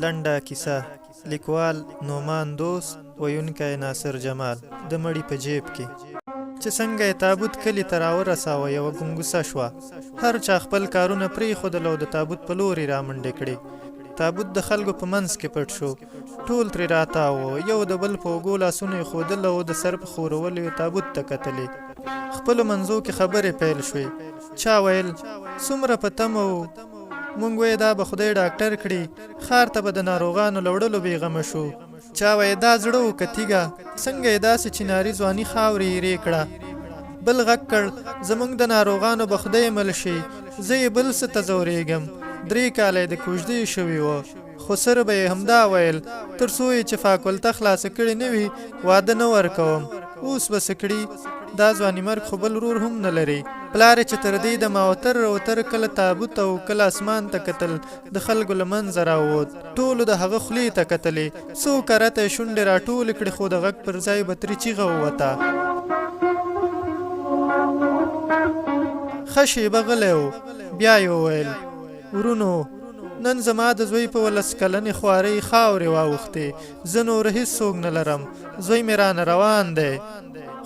لنډه کیسه، لیکوال، نعمان دوست، ویونکی، ناصر جمال. د مړي په جیب کې. چې څنګه یې تابوت کلي ته راورساوه یوه ګنګوسه شوه. هر چا خپل کارونه پرېښودل او د تابوت په لور یې رامنډې کړې. تابوت د خلکو په منځ کې پټ شو. ټول ترې راتاو وو. یو د بل په اوږو لاسونه ایښودل او د سر په ښورولو یې تابوت ته کتلې. خپلو منځو کې خبرې پیل شوې. چا ویل، څومره په تمه وو. مونږ وې دا به خدای ډاکټر کړي، ښار ته به د ناروغانو له وړلو بې غمه شو. چا وې دا زړه و که تیږه، څنګه یې داسې چناري ځواني خاورې ایرې کړه. بل غږ کړ، زمونږ د ناروغانو به خدای مل شي، زه یې بل څه ته ځورېږم. درې کاله یې د کوژدې شوي و، خسر به یې همدا ویل، تر څو یې چې فاکولته خلاصه کړې نه وي، واده نه ورکوم. اوس به څه کړي؟ دا ځوانیمرګ خو بل ورور هم نه لري. پلار یې چې تر دې دمه اوتر اوتر کله تابوت او کله اسمان ته کتل، د خلکو له منځه راووت. ټولو د هغه خولې ته کتلې. څو کرته یې شونډې راټولې کړې خو د غږ پر ځای به ترې چیغه ووته. ښه شېبه غلی و، بیا یې وویل، ورونو! نن زما د زوی په ولس کلنې خوارۍ خاورې واوښتې. زه نور هېڅوک نه لرم. زوی مې رانه روان دی.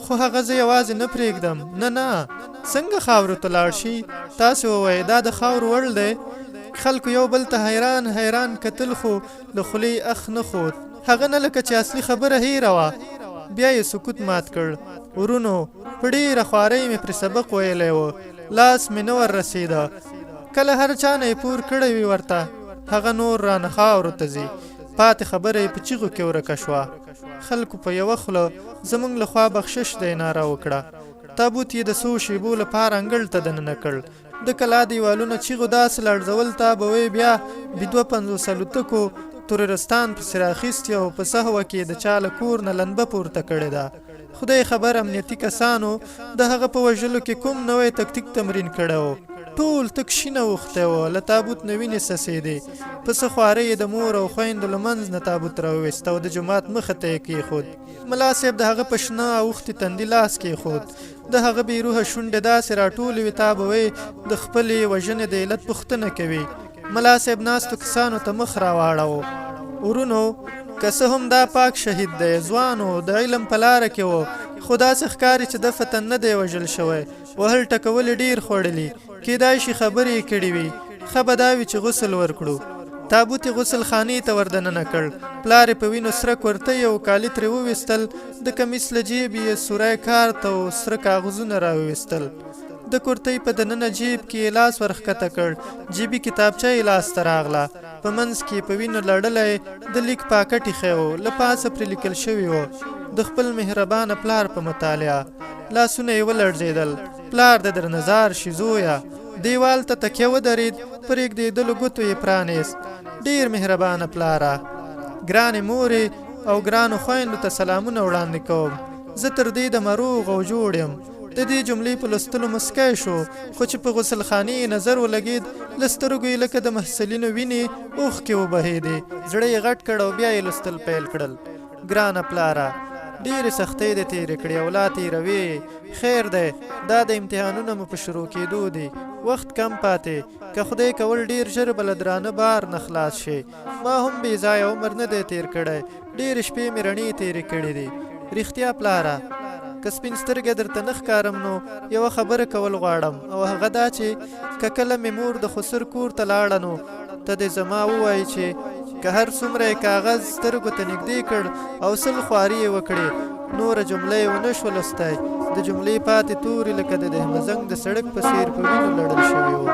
خو هغه زه یوازې نه پرېږدم. نه نه! څنګه خاورو ته لاړ شي؟ تاسې ووایئ دا د خاورو وړ دی؟ خلکو یو بل ته حیران حیران کتل خو له خولې یې اخ نه خوت. هغه نه لکه چې اصلي خبره هېره وه. بیا یې سکوت مات کړ. ورونو! په ډېره خوارۍ مې پرې سبق ویلی و. لاس مې نه ور رسېده. کله هر چا نه یې پور کړی وي ورته، هغه نور رانه خاورو ته ځي. پاتې خبره یې په چیغو کې ورکه شوه. خلکو په یوه خوله زموږ له خوا بخشش دی ناره وکړه. تابوت یې د څو شېبو لپاره انګړ ته دننه کړ. د کلا دیوالونه چیغو داسې لړزول تا به وې بیا بي 52 الوتکو ترورستان پسې راخیستي او په سهوه کې د چا له کور نه لنبه پورته کړې ده. خدای خبر امنیتي کسانو د هغه په وژلو کې کوم نوی تکتیک تمرین کړی و. ټول تک شین اوښتی و، له تابوت نه وینې څڅېدې. په څه خوارۍ یې د مور او خویندو له منځ نه تابوت راوویست او د جومات مخه ته یې کېښود. ملا صاحب د هغه په شنه اوښتي تندي لاس کېښود. د هغه بې روحه شونډې داسې راټولې وې تا به وې د خپلې وژنې د علت پوښتنه کوي. ملا صاحب ناستو کسانو ته مخ راواړاوه. ورونو! که څه هم دا پاک شهید دی، ځوان و، د علم په لاره کې و، خو داسې ښکاري چې دفعتاً نه دی وژل شوی. وهل ټکول یې ډېر خوړلي، کېدای شي خبرې یې کړې وي. ښه به دا وي چې غسل ورکړو. تابوت یې غسل خانې ته وردننه کړ. پلار یې په وینو سره کورتۍ او کالي ترې وویستل، د کمیس له جېبې یې سوری کارت او سره کاغذونه راوویستل. د کورتۍ په دننه جېب کې یې لاس ورښکته کړ، جېبي کتابچه یې لاس ته راغله. په منځ کې په وینو لړلی د لیک پاکټ ایښی و، له پاسه پرې لیکل شوي و، د خپل مهربانه پلار په مطالعه. لاسونه یې ولړزېدل، پلار د درنه ځار شي زویه! دیوال ته تکیه ودرېد، په رېږدېدلو ګوتو یې پرانیست، ډېر مهربانه پلاره! ګرانې مورې او ګرانو خویندو ته سلامونه وړاندې کوم. زه تر دې دمه روغ او جوړ یم. د دې جملې په لوستلو موسکی شو، خو چې په غسلخانې یې نظر ولګېد، له سترګو یې لکه د محصلینو وینې اوښکې وبهېدې. زړه یې غټ کړ او بیا یې لوستل پیل کړل. ګرانه پلاره! ډېرې سختۍ دې تېرې کړې او لا تېروې یې. خیر دی، دا د امتحانونه مو په شروع کېدو دي. وخت کم پاتې، که خدای کول ډېر ژر به له درانه بار نه خلاص شې. ما هم بې ځایه عمر نه دی تېر کړی، ډېرې شپې مې رڼې تېرې کړې دي. رښتیا پلاره! که سپین سترګی درته نه ښکارم نو یوه خبره کول غواړم او هغه دا چې که کله مې مور د خسر کور ته لاړه نو ته دې زما ووایي چې که هر څومره یې کاغذ سترګو ته نږدې کړ او سل خواري یې وکړې نوره جمله یې ونه شوه لوستی. د جملې پاتې توري لکه د دهمزنګ د سړک په څېر په وینو لړل شوي وو.